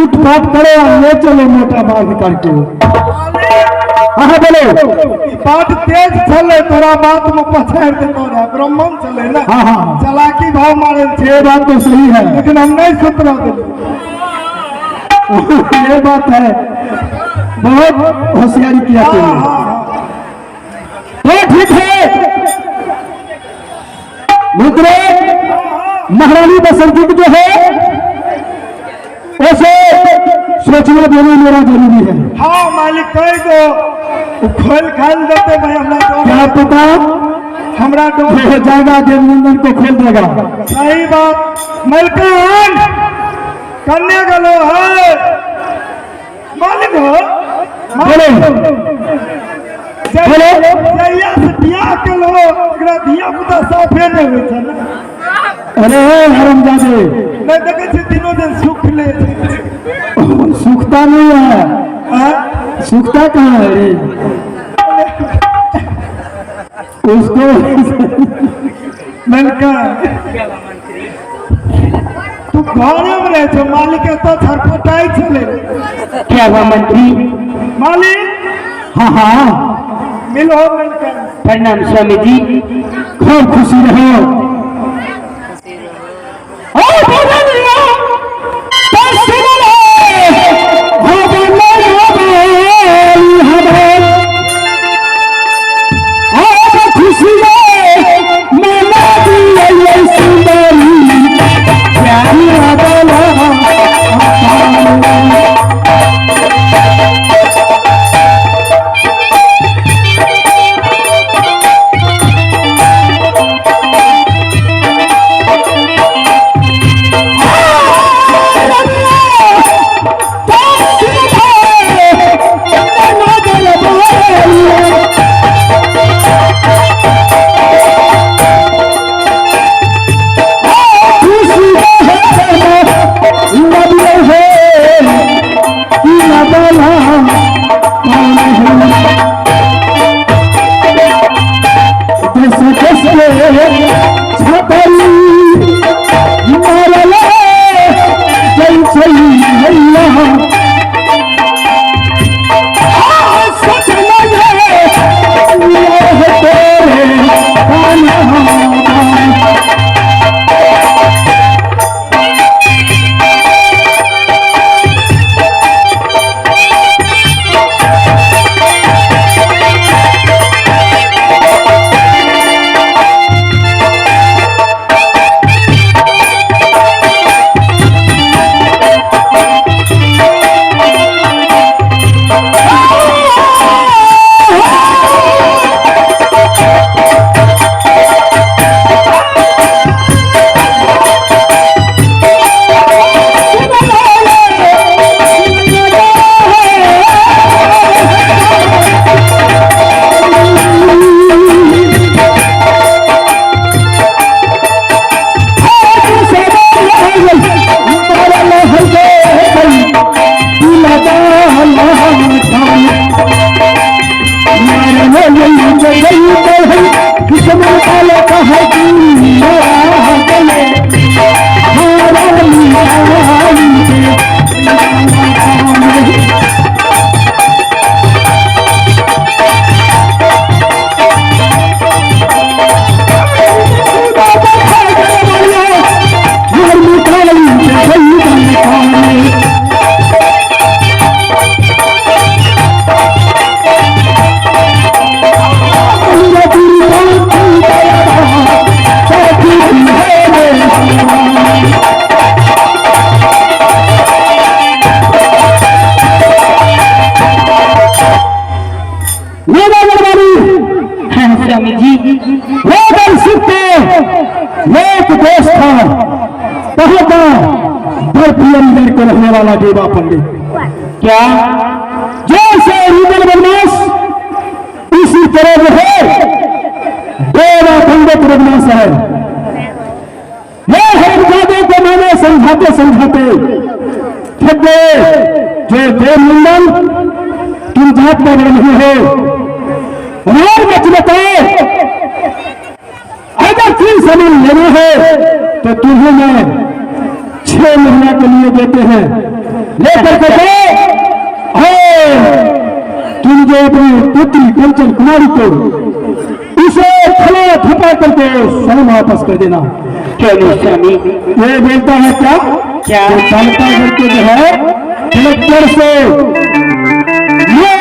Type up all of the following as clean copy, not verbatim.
लूटपाट करो और ले चलो मोटा बांध करके। हाँ बोलो। बात तेज छले तोरा बात में पछाड़ देतो रहे, ब्राह्मण छले ना। हाँ हाँ चलाकी भाव मारे छे। ये बात तो सही है, लेकिन हम नहीं सुतरा दिले। ये बात है, बहुत होशियारी किया तुमने। तो ठीक है मित्रों, महारानी बसंती जो है उसे सोचना देना मेरा जरूरी है। हाँ मालिक कह दो, खोल खाल देते भाई हमरा। क्या पता हमरा डर जाएगा, देवनंदन को खोल देगा। सही बात। मलकान कन्या गलो है मालिक हो। बोलो बोलो। जहिया से बियाह के लो एकरा धिया पुता साफे नहीं होइ छै ना। अरे हरामजादे, नहीं देखे छी दिनों दिन सुख ले। सुखता नहीं है, सुखता कहाँ है रे उसको। मलकान तू घरे में रहे छो, मालिक एतऽ छटपटाइ छलै। क्या हुआ मंत्री? मालिक। हाँ हाँ मिलो मलकान। प्रणाम स्वामी जी। खूब खुशी रहो। को रहने वाला देवा पंडित। क्या जैसे रूबल बदमाश इसी तरह जो है देवा पंडित बदमाश है। ये हरमजादे को मैंने समझाते समझाते थक गए। जो देवनंदन तुम जात में नहीं हो और मत बताए, अगर तीन समय लेना है तो तुम्हें मैं 6 महीना के लिए देते हैं। लेकर के जाओ और तुम जो अपनी पुत्री कंचन कुमारी को उसे खला थपा करके स्वयं वापस कर देना। क्यों नहीं स्वामी? ये बोलता है क्या क्या? चालता करके जो है कलेक्टर से ये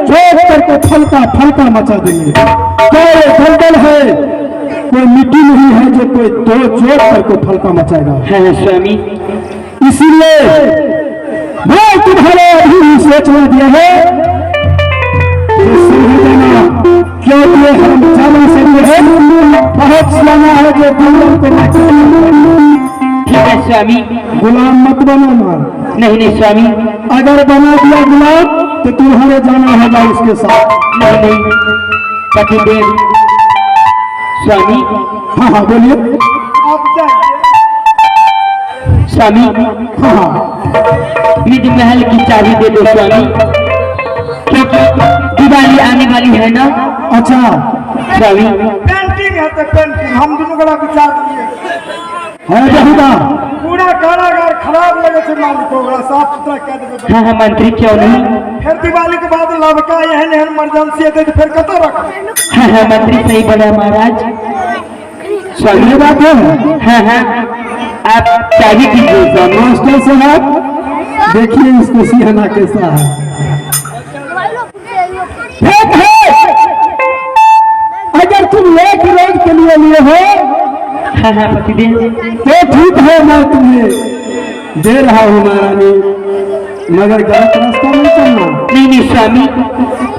चौक करके फलका फलका मचा देंगे। क्या ये दलदल है, कोई मिट्टी नहीं है जो कोई दो चोट करके फलका मचाएगा। हाँ स्वामी। इसीलिए मैं तुम्हारे अभी सोचना दिया है क्योंकि हम जाना से है बहुत सियाना है जो गुलाम को। ठीक है स्वामी। गुलाम मत बनाना। नहीं नहीं स्वामी। अगर बना दिया गुलाम तो तुम्हारे जाना होगा उसके साथ। नहीं नहीं पतिदेव स्वामी। हाँ हाँ बोलिए स्वामी। हाँ हाँ निज महल की चाबी दे दो स्वामी, क्योंकि दिवाली आने वाली है ना। अच्छा स्वामी। पेंटिंग है तो पेंटिंग हम दोनों का विचार दिए है बहुदा पूरा कारागार खराब लगे छे मालिक, ओकरा साफ सुथरा कह देबै। हाँ हाँ मंत्री क्यों नहीं। फिर दिवाली के बाद लवका एहन एहन इमरजेंसी हेतै तो फिर कतऽ रखबै। हाँ हाँ मंत्री सही बोला महाराज। स्वामी बात है। हाँ हाँ आप चाबी दीजिए स्वामी। मास्टर साहब देखिए इसको सियाना कैसा है। ठीक है, अगर तुम एक रोज के लिए लिए हो हाँ हाँ पतिदेव तो ठीक है, मैं तुम्हें दे रहा हूँ महारानी, मगर गलत रास्ता नहीं चलना। नहीं नहीं स्वामी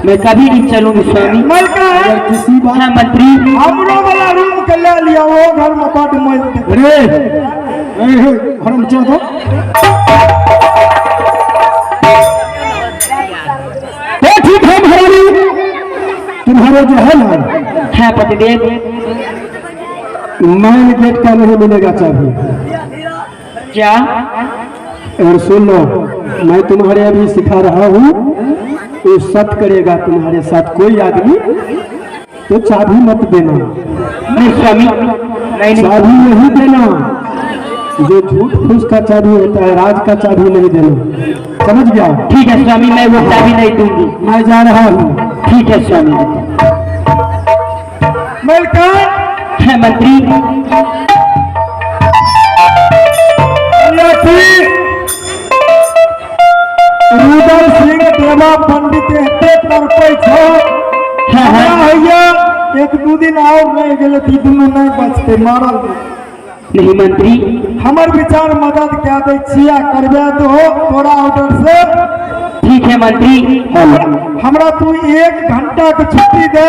मैं कभी नहीं चलूंगी स्वामी। अगर किसी बात। हाँ मंत्री। हमरो वाला रूम के ले लिया, वो घर में बड मौज। अरे हरम चो तो ठीक है महारानी, तुम्हारे जो है ना। हाँ पतिदेव। मेन गेट का नहीं मिलेगा चाबी। क्या? और सुन लो, मैं तुम्हारे अभी सिखा रहा हूँ, वो सत करेगा तुम्हारे साथ कोई आदमी तो चाबी मत देना। नहीं स्वामी नहीं। चाबी नहीं देना, जो झूठ फूस का चाबी होता है, राज का चाबी नहीं देना, समझ गया? ठीक है स्वामी मैं वो चाबी नहीं दूंगी। मैं जा रहा हूँ। ठीक है स्वामी। है मंत्री। रुदल सिंह देवा पंडित एते तड़पै छौ। हाँ एक दू दिन और रह गेलै तऽ दुनू नहीं बचतै, मारल। नहीं मंत्री। हमर विचार मदद कए दै छियै, करबा दो तोरा ऑर्डर से। ठीक है मंत्री। हमरा तू 1 घंटा के छुट्टी दे,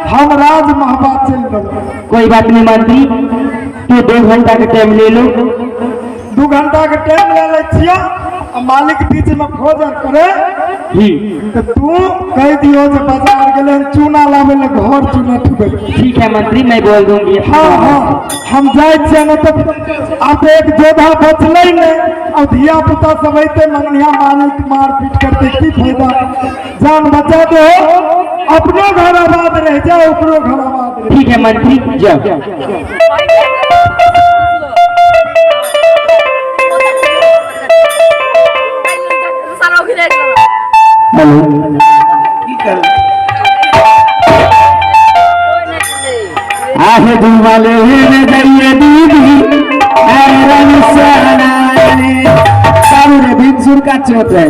हम राज महबा चल देबै। कोई बात नहीं मंत्री, तू 2 घंटा के टाइम ले लो। 2 घंटा के टाइम ले लै छियै, मालिक बीच में खोज करे तो तू कह दियो जे बाजार गेलै चूना लावे ले, घर चूना ठुकै। ठीक है मंत्री मैं बोल दूंगी। हाँ हाँ हम जाइ छियै ने तो आप एक जोधा बचलै ने, और धिया पुता सब अइतै मंगनिया मालिक मारपीट करते, की फायदा? जान बचा दो, अपनो घर आबाद रह जाए, ओकरो घर आबाद रह। ठीक है मंत्री जाओ। हेलो आहे दिवाले दरिये दीदी अरे रंग सनाने सारे बिनसुर का चोट है।